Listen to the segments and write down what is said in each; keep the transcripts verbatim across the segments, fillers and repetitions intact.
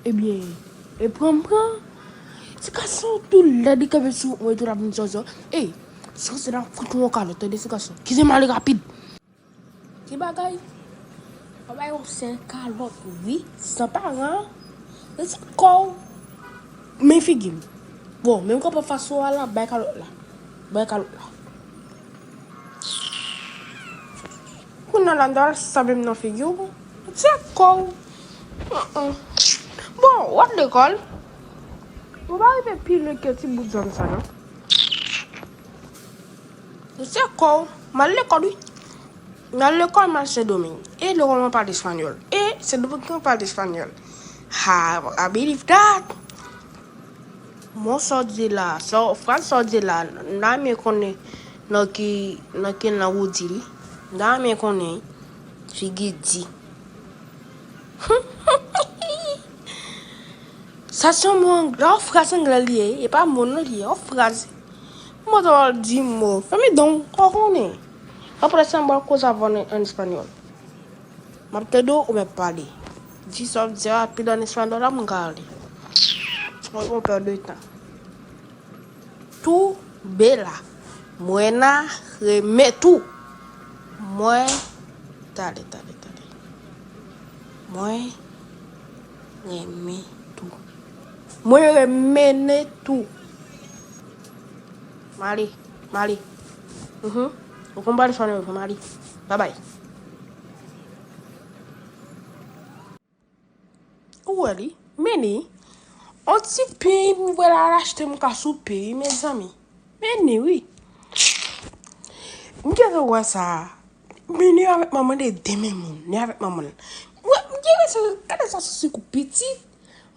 Ebyen, e pran m pran. Ti gason tou lèd, li kanpe sou mwen tou, l ap vin zòzò. Ey, si w se nan fout ou yon kalòt, tande ti gason. Kite m ale rapid. Ki bagay? Papa yo se kalòt, wi, san paran. Rete kò w. Men figi m. Bon, menm kanpe fas ou a la, bay kalòt la. Bay kalòt la. Kounye a la, m ta pral sanble m nan figi w. Rete kò w. Bon, w ap lekòl. Ou pa rive pi lwen ke ti bout zanm sa, non. Rete kò w. M al lekòl, wi. M al lekòl, m al Sendomeng. E lekòl mwen pale espanyòl. E Sendomeng mwen pale espanyòl. Ha, I believe that. Mo sa w di la, sa w, fraz sa w di la, m ta renmen konnen nan ki, nan ki lang ou di li. M ta renmen konnen figi di. Sa se yon mo anglè, yon fraz anglè li ye, e pa mo non li ye, yon fraz. Mwen ta pral di mo. Fèmen dan w, ou konnen. Apre sa, m pral koze avè w an, an espanyòl. M ap tande w, ou mèt pale. Di sa w di a rapid an espanyòl la, m ka ale. Mwen pran pèdi tan. Tou bela. Mwen a renmen tou. Mwen, tande, tande, tande. Mwen renmen tou. Mwen renmen tou. M ale, m ale. Mhm. Ou konn pale espanyòl, m ale. Babay. Ou wè li? Men li. On ti peny pou wè la, l achte m ka sou peny, mezanmi. Men li, wi. M gentan wè sa. Men li avèk manman de demen moun. Li avèk manman l. Wè, m gentan sa, gade sa sou kou pitit.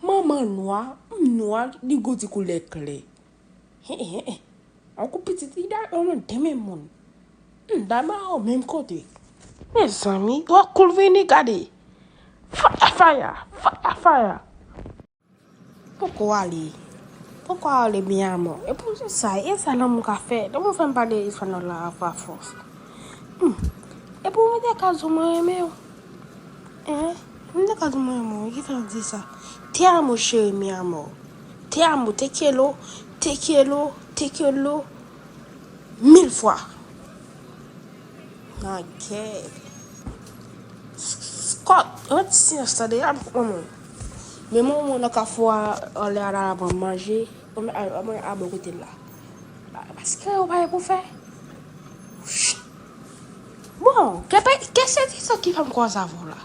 Manman nwa, m nwa, li gon ti koulè klè. He, he, he. An kou pitit, li da, an demen moun. Hmm, daba yo menm kote. Mezanmi, wè kou l vini, gade. Faya, faya, faya, faya. Poko ale. Poko ale, mi amor. E pou se sa, e sa lanmou ka fè. Lanmou fè m pale espanyòl la avwa fòs. Hmm. E pou mwen te ka di w mwen renmen w. Hein? M te ka di mwen renmen w, ki fè w di sa? Te amo, chéri, mi amor. Te amo, te quiero, te quiero, te quiero mil fwa. Nan gèl. Scott, yon ti silans tande, ap manman. Men manman nan kafou a, anlè a la, la pran manje. Mwen a, mwen a bò kote l la. Paske yo pa gen pou fè. Bon, ke pe-, ke se ti sa ki fè m kwaze avè w la.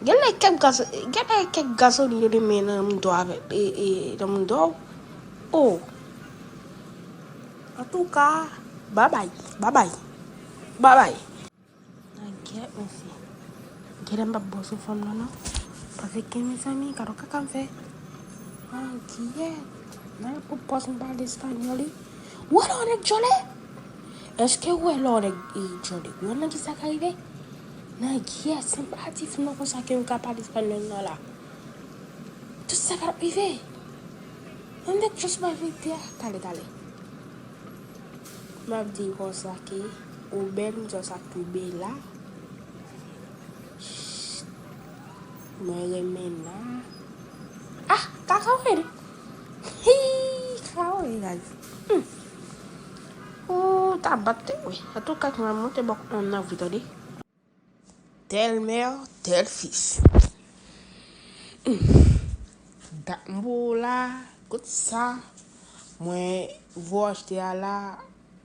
Genlè kèk gaso-, genlè kèk gasolin yo te men nan mouto avèk, e, e, nan mouto. Oh. Antouka, babay, babay, babay. Nan gyèt, mesye. Genlè m p ap bon sou fanm nan, non. Paske, mezanmi, gade kaka m fè. Nan gyèt. Nan pou pòs m pale espanyòl, wi. Ou wè lè yon nèg djòlè? Èske ou wè lè yon nèg, e, djòlè? Ou wè nan ki sa ka rive? Nan gyèt, se m pa di fanm nan konsa ke m ka pale espanyòl nan la. Tout sa ka rive. Yon nèg just pa verite a. Tale, tale. M ap di konsa ke ou bèl, m di w sa tou bela. Mwen renmen la. Ah, kakawen. Hi, kakawen, guys. Hmm. Ou ta bat tèt, wi. Antouka, mwen monte bòk on nan vre, tande. Tèl mè, tèl fis. Hmm. Dat m pou w la, kout sa, mwen vo achte a la,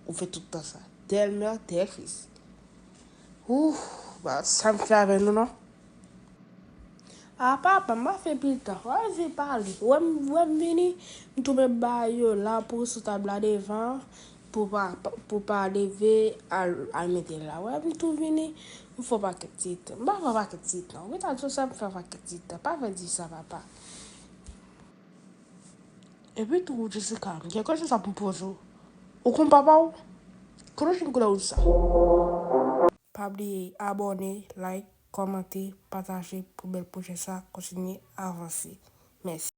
ou fè tout tan sa. Tèl mè, tèl fis. Ouh, ba, sa m fè avè nou, non? A papa, m pa fè pil tan. Wè, vin pale. Wè m, wè m vini, m tounen ba yo la pou sou tab la devan, pou pa, pou pa leve al, al mete l la. Wè, m tou vini, m fè yon pakèt ti tan. M pa fè yon pakèt ti tan. Ou gentan di sa, m fè yon pakèt ti tan. Pa vin di sa, papa. Epi tou, Jessica, m gen kesyon sa pou m poze w. Ou konn papa w? Kote w jwenn koulè wouj sa? Pa bliye abòne, like, kòmante, pataje pou bèl pwojè sa kontinye avanse. Mèsi.